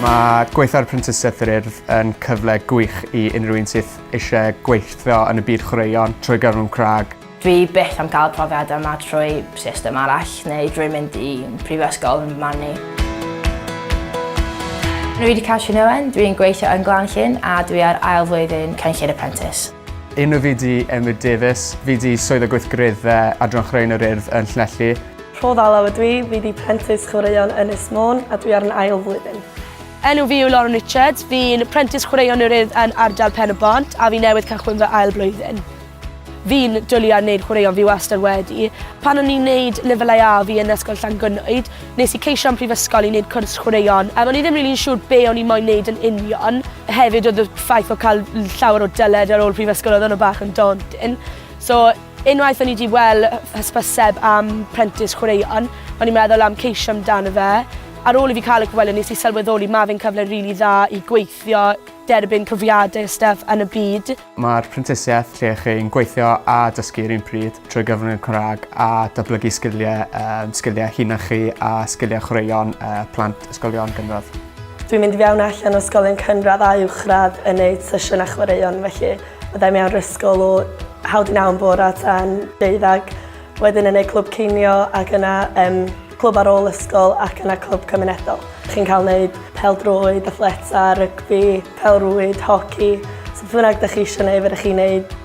Mae gweithio ar Prentisiaeth yr Urdd yn cyfle gwych i unrhyw un sydd eisiau gweithio yn y byd chwaraeon trwy gyfrwng Cymraeg. Dwi byth am cael profiad yma trwy system arall neu drwy mynd i prifysgol yn marn i. Dwi wedi Catrin Owen, dwi'n gweithio yn Glan-llyn a dwi ar ail flwyddyn cynllun Apprentice. Enw fi 'di Emyr Davies, fi 'di Swyddog Gweithgareddau Adran Chwaraeon yr Urdd yn Llanelli. Rhodd Alaw ydw i, fi 'di prentis chwaraeon Ynys Môn a dwi ar 'yn ail flwyddyn. Enw fi yw Lauren Richards, fi'n prentis chwaraeon yr Urdd yn ardal Pen-y-bont a fi newydd cychwyn fy ail blwyddyn. Fi'n dwlu ar wneud chwaraeon, fi wastad wedi. Pan o'n i'n neud lefelau A fi yn Ysgol Llangynwyd, nes i ceisio am prifysgol i wneud cwrs chwaraeon. O'n i ddim rili'n siŵr be o'n i moyn neud yn union. Hefyd oedd y ffaith o cael llawer o dyled ar ôl prifysgol oedd hwnna bach yn daunting. So Unwaith o'n i 'di wel hysbyseb am prentis chwaraeon, o'n i'n meddwl am ceisio amdano fe. Ar ôl i fi cael y cyfweliad nes i sylweddoli ma' fe'n cyfle rili dda i gweithio, derbyn profiadau a stuff yn y byd. Mae'r prentisiaeth lle chi'n gweithio a dysgu yr un pryd trwy gyfrwng y Cymraeg a datblygu sgiliau, um, sgiliau hunan chi a sgiliau chwaraeon uh, plant ysgolion gynradd. Dwi'n mynd i fewn allan o ysgolion cynradd a uwchradd yn neud sesiynau chwaraeon felly Byddai mewn yr ysgol o haw di naw yn bora tan deuddag, wedyn yn neud clwb cinio ac yna um, clwb ar ôl ysgol ac yna clwb cymunedol. Chi'n cael neud pel-droed, athleta, rygbi, pel-rwyd, hoci, so beth bynnag da chi eisiau neud, fedrwch chi neud.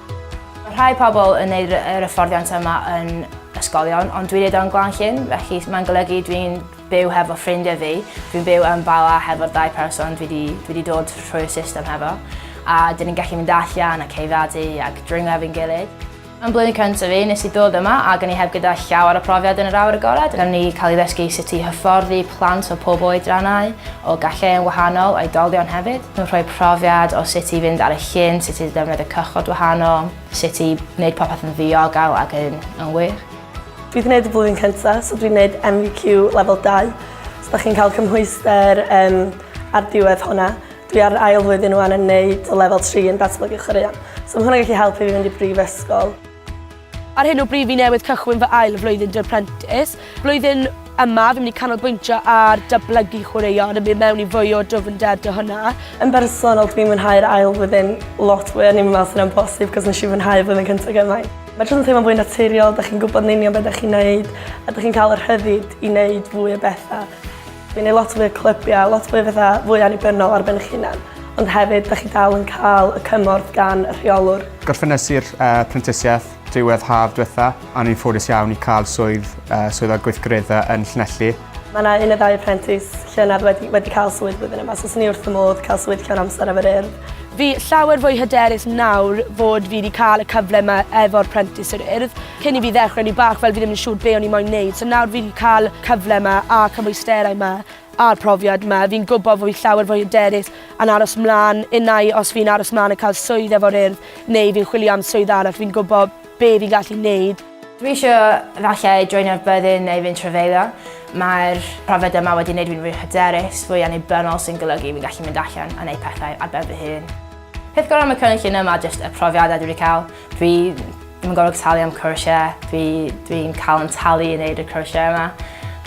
Mae rhai pobl yn neud yr hyfforddiant yma yn ysgolion, ond dwi'n neud o'n Glan-llyn, felly mae'n golygu dwi'n byw hefo ffrindiau fi. Dwi'n byw yn Bala hefo'r ddau person dwi 'di dwi 'di dod trwy'r system hefo. A dyn ni'n gallu mynd allan a ceufadu ac dringo efo'n gilydd. Yn blwyddyn cyntaf fi, nes i ddod yma ac o'n i heb gyda llawer o profiad yn yr awyr agored. O'n i cael ei ddysgu sut i hyfforddi plant o pob oedrannau, o gallau yn wahanol, oedolion hefyd. Nhw'n rhoi profiad o sut i fynd ar y llyn, sut i ddefnyddio cychod wahanol, sut i wneud popeth yn ddiogel ac yn, yn wych. Dwi 'di neud y blwyddyn cynta, so dwi'n neud NVQ lefel 2. So da chi'n cael cymhwyster um, ar diwedd hwnna. Dwi ar ail flwyddyn rwan yn neud y lefel 3 yn datblygu chwaraeon. So mae hwnna'n gallu helpu fi fynd i brifysgol. Ar hyn o bryd fi newydd cychwyn fy ail flwyddyn dy apprentice. Blwyddyn yma fi'n mynd i canolbwyntio ar datblygu chwaraeon a mynd mewn i fwy o dwfnder dy hwnna. Yn bersonol dwi'n mwynhau'r ail flwyddyn lot fwy, o'n i'm yn meddwl sy'n bosib cos nes i fwynhau y flwyddyn cyntaf gymaint. Mae jyst yn teimlo'n fwy naturiol, da chi'n gwybod yn union beth da chi'n neud a da chi'n cael yr rhyddid i neud fwy o bethau. Fi'n neud lot fwy o clybiau, lot fwy o bethau fwy annibynnol ar ben eich hunan, ond hefyd da chi dal yn cael y cymorth gan y rheolwr. Gorffennes i'r uh, prentisiaeth diwedd haf diwetha, a ni'n ffodus iawn i cael swydd, uh, swyddog gweithgareddau yn Llanelli. Mae yna un neu ddau apprentice llynedd wedi, wedi cael swydd blwyddyn yma, so swn i wrth fy modd cael swydd llawn amser efo'r Urdd. Fi llawer fwy hyderus nawr fod fi wedi cael y cyfle yma efo'r Prentis yr Urdd. Cyn i fi ddechrau o'n i bach fel fi ddim yn siŵr be o'n i moyn neud, so nawr fi wedi cael cyfle yma a cymwysterau yma a'r profiad yma, fi'n gwybod fod fi llawer fwy hyderus yn aros mlaen, unai os fi'n aros mlaen a cael swydd efo'r Urdd neu fi'n chwilio am swydd arall, fi'n gwybod be fi'n gallu neud. Dwi eisiau falle joinio'r byddin neu fynd trafeilio. Mae'r profiad yma wedi gwneud fi'n fwy hyderus, fwy annibynnol sy'n golygu fi'n gallu mynd allan a gwneud pethau ar ben fy hun. Peth gorau am y cynllun yma jyst y profiadau dwi wedi cael. Dwi ddim yn gorfod talu am cwrsiau, dwi, dwi'n cael yn talu i wneud y cwrsiau yma.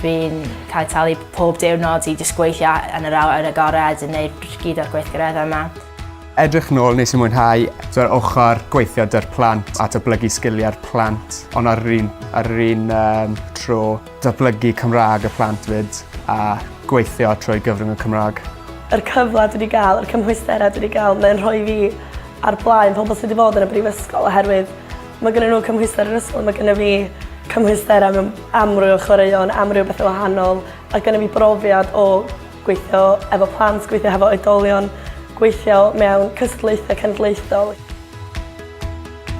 Dwi'n cael talu pob diwrnod i jyst gweithio yn yr awyr agored yn gwneud gyd o'r gweithgareddau yma. Edrych nôl, nes i mwynhau yr ochr gweithio 'da'r plant a datblygu sgiliau'r plant, ond ar yr un, ar yr un um, tro datblygu Cymraeg y plant fyd a gweithio trwy gyfrwng y Cymraeg. Yr cyfle dwi wedi gael, yr cymhwysterau dwi wedi gael, mae'n rhoi fi ar blaen pobl sydd wedi bod yn y brifysgol oherwydd mae gennyn nhw cymhwyster yr ysgol, mae gennym fi cymhwysterau mewn amryw o chwaraeon, amryw bethau wahanol, a gennym fi brofiad o Gweithio efo plant, gweithio hefo oedolion, gweithio mewn cystadlaethau cenedlaethol.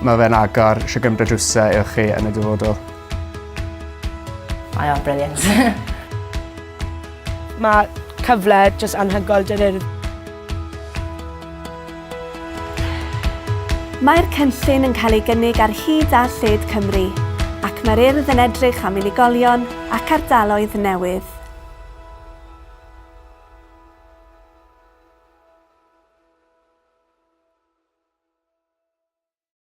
Mae fe'n agor shwt gymaint o drysau i chi yn y dyfodol. Mae o'n brilliant. Mae cyfle jyst anhygoel 'da'r Urdd. Mae'r cynllun yn cael ei gynnig ar hyd a lled Cymru, ac mae'r Urdd yn edrych am unigolion ac ardaloedd newydd.